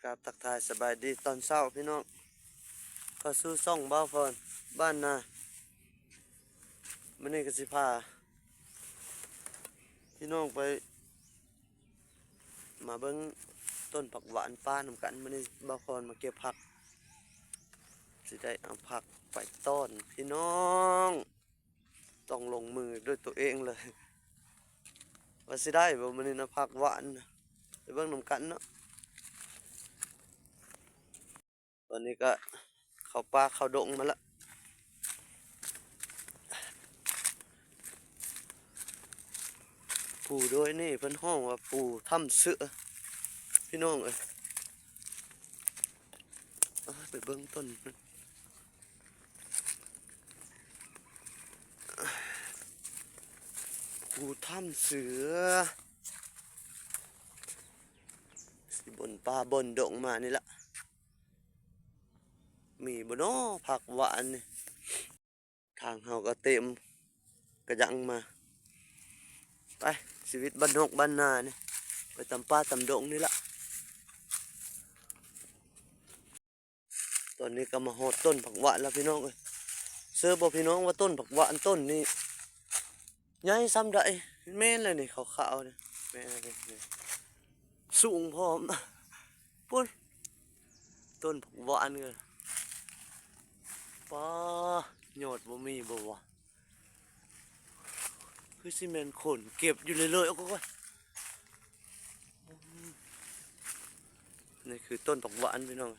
ກາບທັກທາຍສະບາຍດີຕອນເຊົ້າພີ່ນ້ອງ ເຂົ້າສູ່ຊ່ອງບ່າວພອນບ້ານນາ. ມື້ນີ້ກໍຊິພາພີ່ນ້ອງໄປ ມາເບິ່ງຕົ້ນຜັກຫວານປ່ານຳກັນ. ມື້ນີ້ບ່າວພອນມາເກັບຜັກ ຊິໄດ້ເອົາຜັກໄປຕ້ອນພີ່ນ້ອງ. ຕ້ອງລົງມືດ້ວຍຕົວເອງເລີຍ ວ່າຊິໄດ້ບໍ່ມື້ນີ້ນະ ຜັກຫວານນະ. ໄປເບິ່ງນຳກັນເນາະ. ຕອນນີ້ກໍເຂົ້າປ່າເຂົ້າດົງມາລະ. ພູດອຍນີ້ເພິ່ນຮ້ອງວ່າພູຖ້ຳເສືອ ພີ່ນ້ອງເອີຍ. ເອີ ໄປເບິ່ງຕົ້ນ ພູຖ້ຳເສືອ ຊິບ່ອນປ່າບ່ອນດົງມານີ້ລະ. ມີບໍ່ນໍຜັກຫວານນີ້? ທາງເຮົາກໍເຕັມກະຍັງມາ. ໄປ ຊີວິດບ້ານນອກບ້ານນານີ້ ໄປຕາມປ່າຕາມດົງນີ້ລະ. ຕອນນີ້ກໍມາຮອດຕົ້ນຜັກຫວານແລ້ວພີ່ນ້ອງເອີຍ. ເຊື່ອບໍ່ພີ່ນ້ອງວ່າຕົ້ນຜັກຫວານຕົ້ນນີ້ໃຫຍ່ສ່ຳໃດ? ແມ່ນແລ້ວນີ້ ຂາວໆນີ້ ແມ່ນ ສູງພ້ອມ. ພຸ້ນ ຕົ້ນຜັກຫວານເອີຍ. ປ້າ ຍອດບໍ່ມີບໍ່ວະ? ຄືຊິແມ່ນຄົນເກັບຢູ່ເລື້ອຍໆ. ໂອ້ໂຫ ນີ້ຄືຕົ້ນຜັກຫວານພີ່ນ້ອງ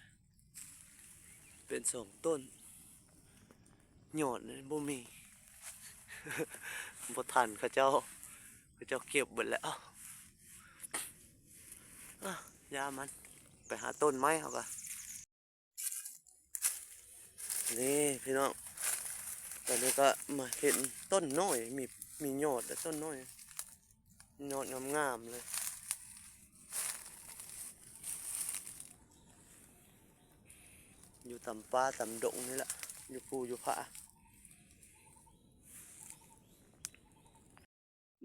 ເປັນສອງຕົ້ນ. ຍອດນີ້ບໍ່ມີ ບໍ່ທັນເຂົາເຈົ້າ ເຂົາເຈົ້າເກັບເບິດແລ້ວ. ອາ ຢ່າມັນ ໄປຫາຕົ້ນໃໝ່ເຮົາກະ. ນີ້ພີ່ນ້ອງ ຕອນນີ້ກໍມາເຫັນຕົ້ນນ້ອຍ ມີ ມີຍອດແລ້ວຕົ້ນນ້ອຍ ຍອດງາມໆເລີຍ. ຢູ່ຕາມປ່າຕາມດົງນີ້ລະ ຢູ່ພູຢູ່ຜາ.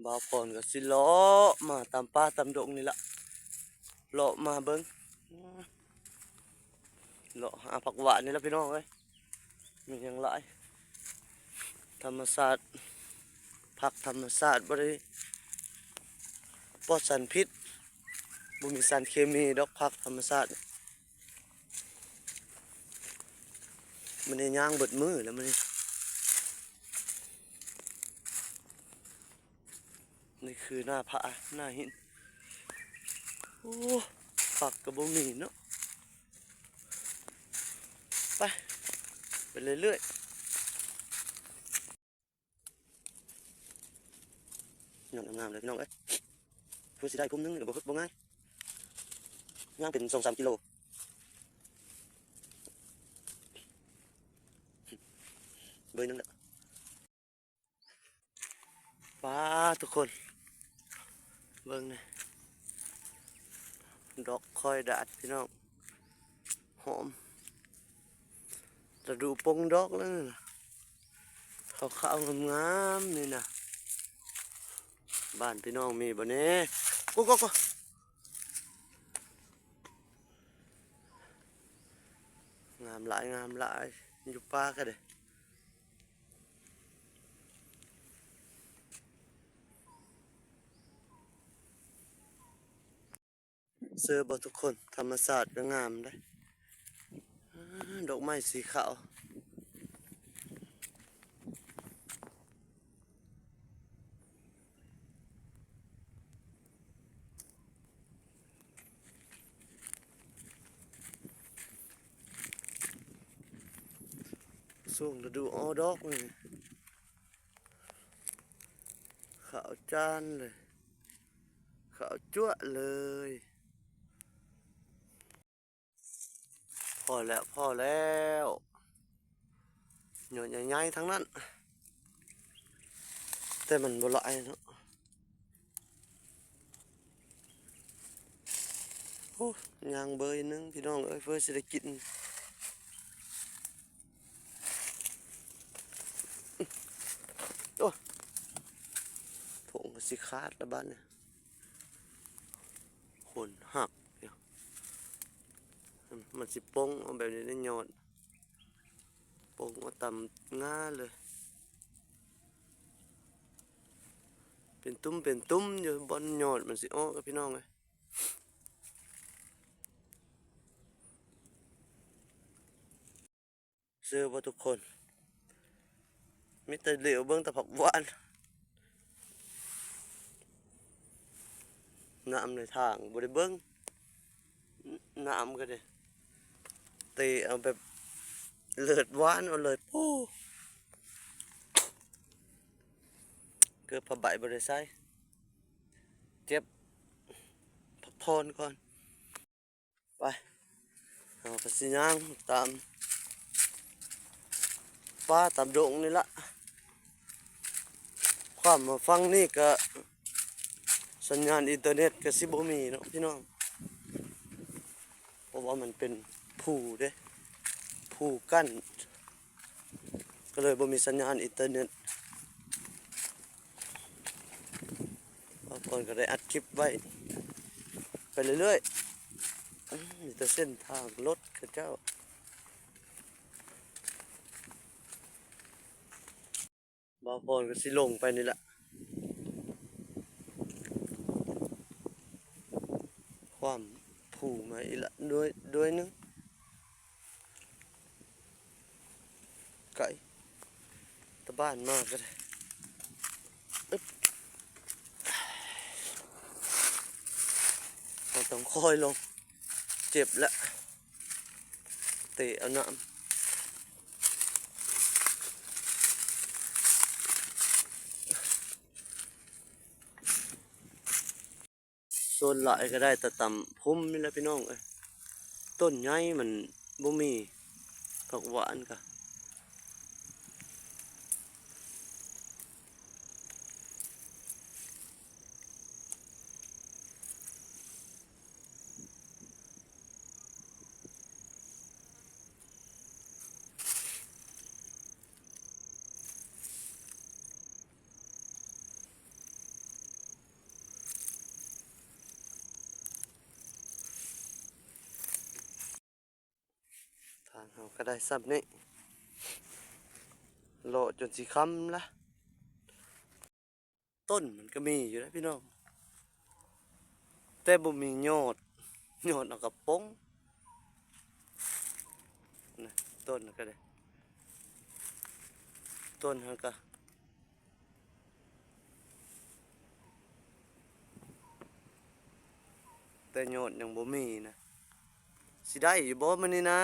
ບ່າວພອນກໍຊິເລາະມາຕາມປ່າຕາມດົງນີ້ລະ ເລາະມາເບິ່ງ ເລາະຫາຜັກຫວານນີ້ລະພີ່ນ້ອງເອີຍ. ມີຫຍັງຫຼາຍ ທຳມະຊາດ ຜັກທຳມະຊາດ ບໍ່ໄດ້ປອດສານພິດ ບໍ່ມີສານເຄມີດອກ ຜັກທຳມະຊາດ. ມື້ນີ້ຍ່າງເບິດມື້ແລ້ວມື້ນີ້. ນີ້ຄືໜ້າຜາ ໜ້າຫີນ. ໂອ້ ຜັກກໍບໍ່ມີເນາະ. ໄປ ໄປເລື້ອຍໆ. ຍອດງາມໆເລີຍພີ່ນ້ອງເອີຍ. ເພື່ອຊິໄດ້ພຸ້ມໜຶ່ງນີ້ກໍບໍ່ ບໍ່ງ່າຍ ຍ່າງເປັນສອງສາມກິໂລ ເບີໜຶ່ງແຫຼະ. ປ້າ ທຸກຄົນ ເບິ່ງນີ້ ດອກຄອຍດາດພີ່ນ້ອງ ຫອມ ລະດູປົ່ງດອກແລ້ວນີ້ນະ ຂາວໆງາມໆນີ້ນະ. ບ້ານພີ່ນ້ອງມີບໍ່ແດ່? ໂກໆໆ ງາມຫຼາຍ ງາມຫຼາຍ ຢູ່ປ່າກະເດ້. ເຊີບໍ່ທຸກຄົນ ທຳມະຊາດກໍງາມເດ້. ອາ ດອກໄມ້ສີຂາວ ຊ່ວງລະດູອອກດອກນີ້ ຂາວຈ້ານເລີຍ ຂາວຈັ້ວເລີຍ. ພໍແລ້ວ ພໍແລ້ວ ຍອດໃຫຍ່ໆທັງນັ້ນ ແຕ່ມັນບໍ່ຫຼາຍເນາະ. ໂອ້ ຍ່າງເບີໜຶ່ງພີ່ນ້ອງເອີຍ ເພື່ອຊິໄດ້ກິນ. ໂອ້ ຖົງກໍຊິຂາດລະບາດນີ້ ຄົນຫັກ. ເອີ ເອີ ມັນຊິປົ່ງເອົາແບບນີ້ໄດ້ຍອດ ປົ່ງເອົາຕາມງ່າເລີຍ ເປັນຕຸ່ມເປັນຕຸ່ມຢູ່ບ່ອນຍອດມັນຊິອອກ ພີ່ນ້ອງເອີຍ. ເຊື່ອບໍ່ທຸກຄົນ ມີແຕ່ຫຼຽວເບິ່ງແຕ່ຜັກຫວານ ນ້ຳໃນທາງບໍ່ໄດ້ເບິ່ງ ນ້ຳກໍໄດ້ເຕະເອົາແບບເລີດຫວານເອົາເລີຍ ໂອ້ ເກີບຜ້າໃບບໍ່ໄດ້ໃສ່ ເຈັບ ພັກຜ່ອນກ່ອນ. ໄປ ເຮົາກໍຊິຍ່າງຕາມປ່າຕາມດົງນີ້ລະ ຂ້າມມາຝັ່ງນີ້ກໍສັນຍານອິນເຕີເນັດກໍຊິບໍ່ມີເນາະພີ່ນ້ອງ ເພາະວ່າມັນເປັນພູເດ້ ພູກັ້ນ ກໍເລີຍບໍ່ມີສັນຍານອິນເຕີເນັດ ບ່າວພອນກໍໄດ້ອັດຄລິບໄວ້ໄປເລື້ອຍໆ ອືມ ມີແຕ່ເສັ້ນທາງລົດເຂົາເຈົ້າ ບ່າວພອນກໍຊິລົງໄປນີ້ລະ ຂ້າມພູມາອີກລະ ດ້ວຍ ດ້ວຍໜຶ່ງ ໄກ ຕາບ້ານມາກໍໄດ້ ອຶບ ເຮົາຕ້ອງຄ່ອຍລົງ ເຈັບລະ ເຕະເອົານ້ຳ ສ່ວນຫຼາຍກໍໄດ້ແຕ່ຕາມພຸ່ມນີ້ແຫຼະພີ່ນ້ອງເອີຍ ຕົ້ນໃຫຍ່ມັນບໍ່ມີ ຜັກຫວານກະ ທາງເຮົາກໍໄດ້ສ່ຳນີ້ ເລາະຈົນຊິຄ່ຳລະ ຕົ້ນມັນກໍມີຢູ່ເດ້ພີ່ນ້ອງ ແຕ່ບໍ່ມີຍອດ ຍອດເອົາກະປົ່ງ ນະ ຕົ້ນກໍໄດ້ ຕົ້ນຫັ້ນກະ ແຕ່ຍອດຍັງບໍ່ມີນະ ຊິໄດ້ຢູ່ບໍ່ມື້ນີ້ນະ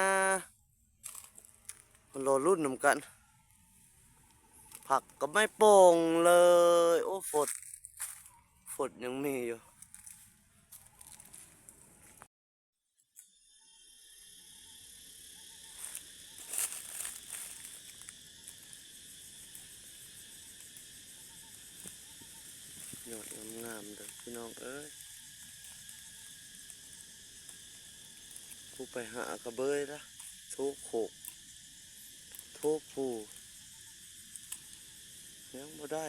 ມາລໍລຸ້ນນຳກັນ ຜັກກໍໄມ່ປົ່ງເລີຍ ໂອ້ ຝົນ ຝົນຍັງມີຢູ່. ຍອດງາມໆເດີພີ່ນ້ອງເອີຍ ຜູ້ໄປຫາກະເບີຍລະ ໂທໂຄກ ໂທພູ ຍັງບໍ່ໄດ້.